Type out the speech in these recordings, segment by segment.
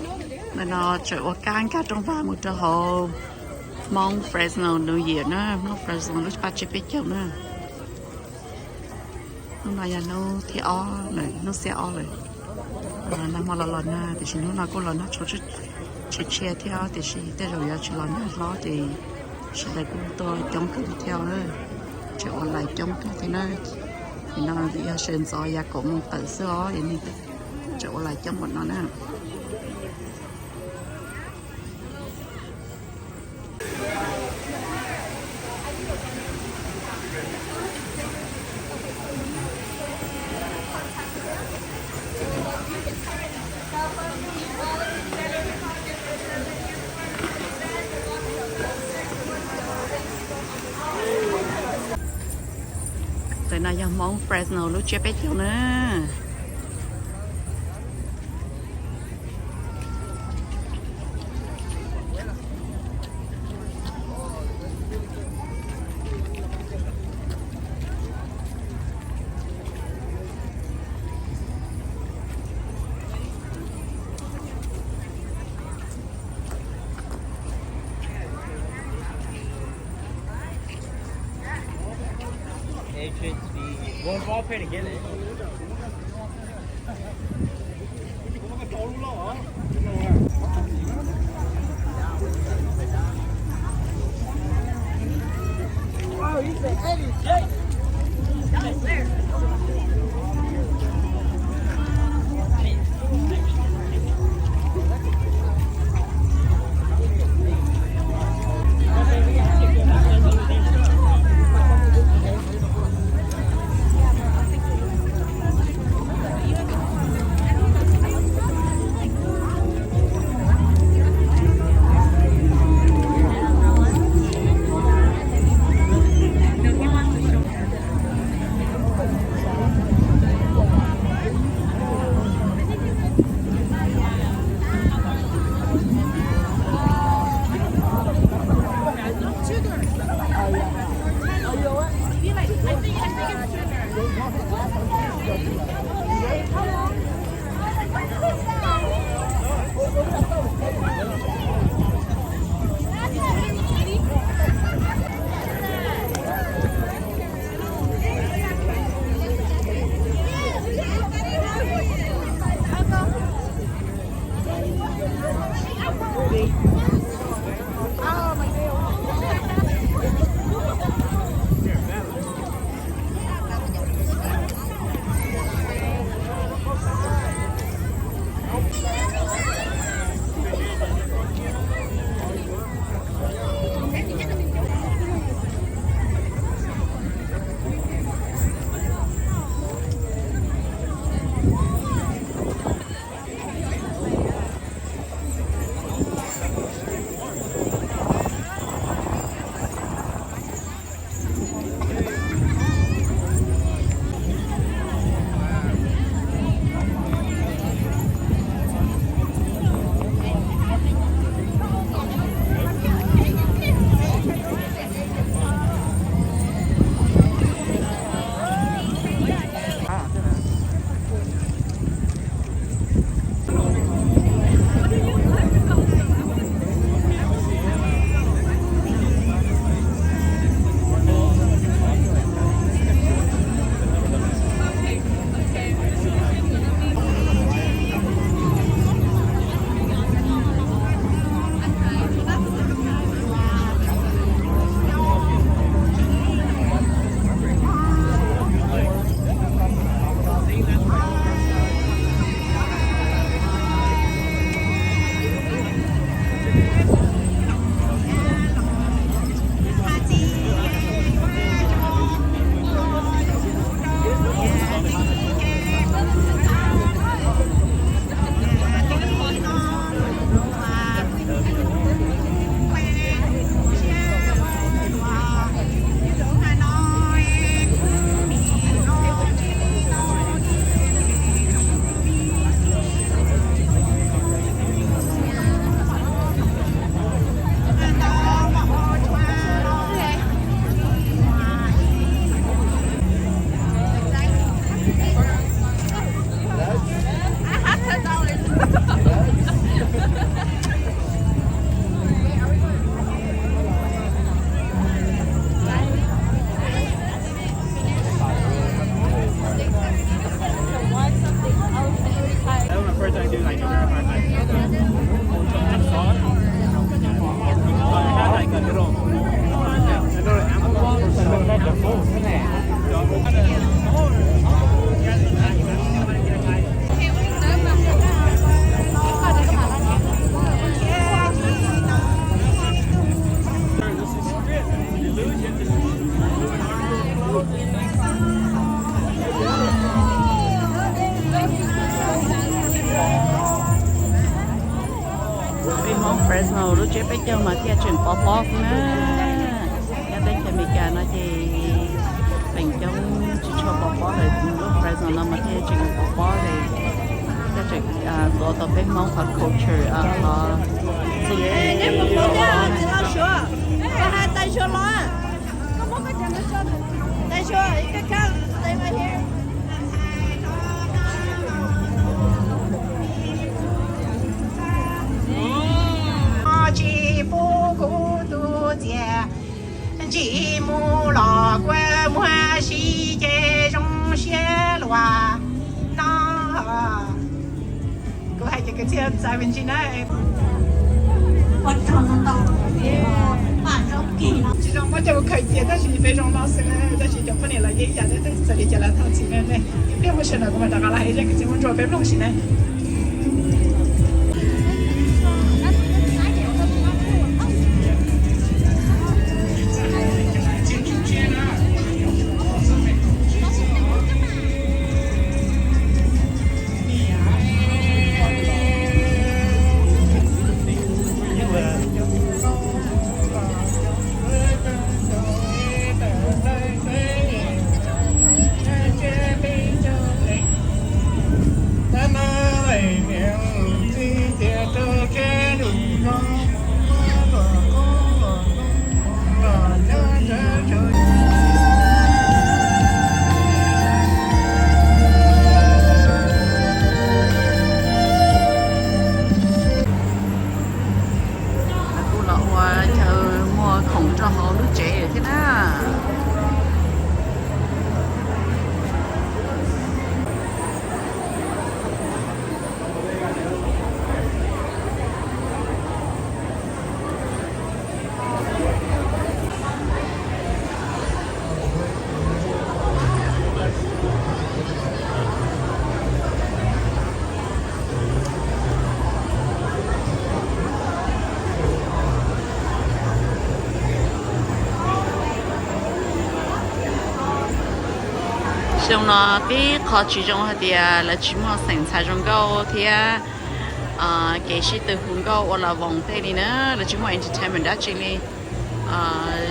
Ntawm no tseem ua kab nkag rooj vag mus rau hauv Hmoob Fresno New Year na, Hmoob Fresno lub paj tsiab peb caug na. Hnub no yog hnub thib ob lawm, hnub xiab ob lawm. Nag hmo los los nag tiam sis hnub no kuj los nag tsho tshiab tshiab thiab, tiam sis tej zaum yuav tsis los nag hlob ces sawv daws kuj tuaj coob kawg thiab. Tseem ua lais coob kawg thiab na. Nim no yog sawv ntxov yav kaum moos tawm xwb os, tseem ua lais coob npaum no na. Ntawm no yog Hmoob Fresno lub tsiab peb caug na. Fresno lub tsiab peb caug mas thiaj tseem pov pob xwb na. Nyob teb chaws Amelikas no ces feem coob tsis tshua pov pob lawm, lub Fresno no mas thiaj tseem pov pob li. Thiaj tseem tuav tau peb Hmoob qhov culture, qhov xwm. Tsis pub kuv tus txiaj, ntsis mus los kuv muag si ces zoo siab luaj no. Kuv hais ces kwv txhiaj txawv me ntsis na. Tsis zoo muab coj mus khaws cia tab sis peb zoo no xwb na, tab sis cov poj niam los yeej yam thiab txawm li cas los thov txim na. Ib pliag muaj sij hawm no kuv mam rov qab los hais zaj kwv txhiaj Hmoob rau peb mloog sim na. Kuj los ua chaw muag khoom rau hauv lub tsev thiab na. Xyoo no tib qho tsis zoo hais tias lawv tsis muaj xeem ntxhais zoo nkauj thiab kev sib tw hu nkauj ua las voos tej li na, lawv tsis muaj entertainment dab tsi li.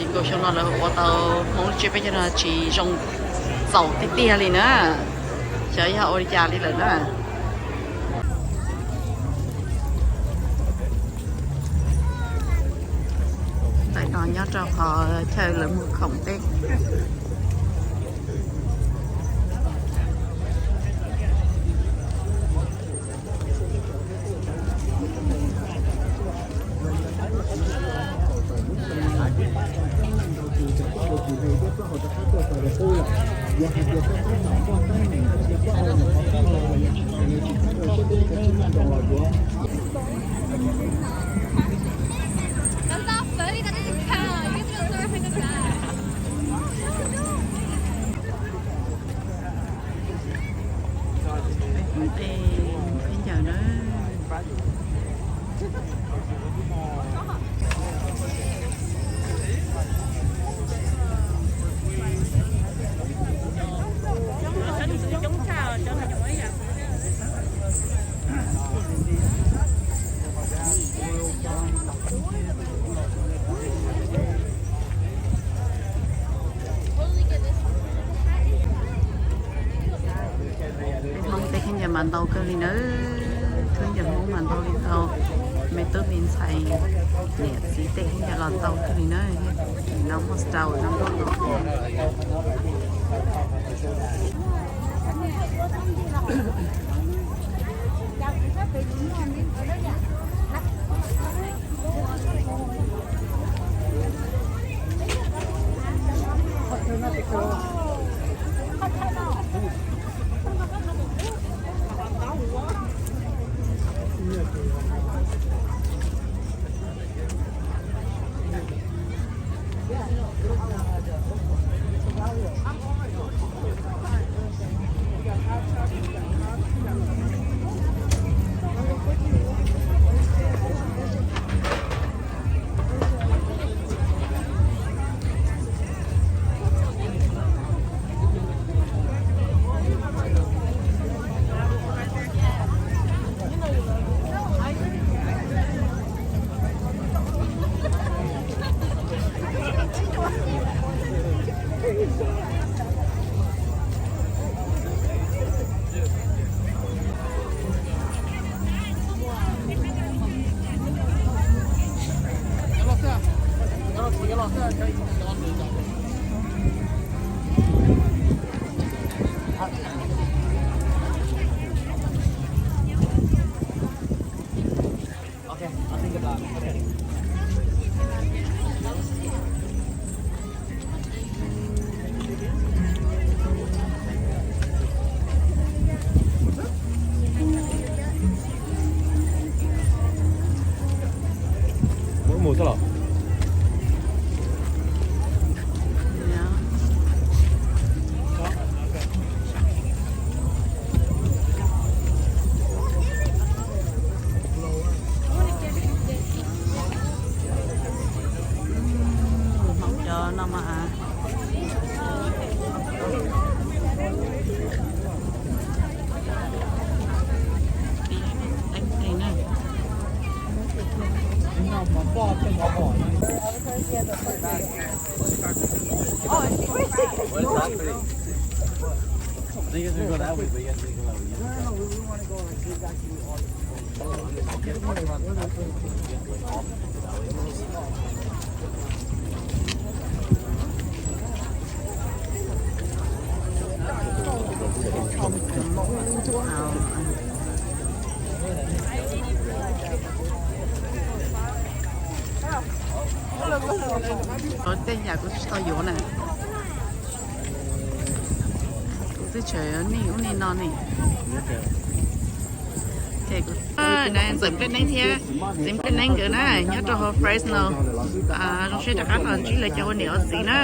Nkaus xyoo no lawv ua tau Hmoob lub tsiab peb caug no tsis zoo txaus tiag tiag li na. Xyov yog ua li cas li lawm na. Ntawm no nyob rau qhov chaw lawv muag khoom tej. Ntej khaub ncaws na. Peb Hmoob tej khaub ncaws mas ntau kawg li na. Khaub ncaws Hmoob mas ntau li ntau. Me tub me ntxhais niam txiv tej khaub ncaws los ntau kawg li na. No muaj srau no muaj ntau kawg. Muab mus xwb los? Cov no mas Tej yam kuv tsis tau yuav na. Kuv twb tseem nej ub nej no ne. Ntxawm Nplij Neeb thiab txiv Nplij Neeb nkawd na, nyob rau hauv Fresno. Zoo siab rov qab los ntsib lawv cov ua niam ua txiv na.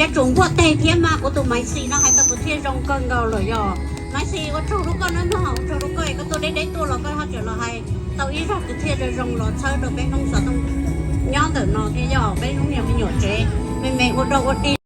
Yuav tsum npuaj teg thiab mas. Kuv tus Maiv Xis no hais tau kuv thiaj zoo kawg nkaus lawm yog. Maiv Xis, ua tsaug rau koj nawb mog, ua tsaug rau koj es koj tuaj deb deb tuaj los koj ho tseem los hais tau ib zaj kuv thiaj zoo zoo los txhawb rau peb Hmoob xov tooj nyob ntawm no thiab yog peb Hmoob yog me nyuam tsev me me ua dog ua dig.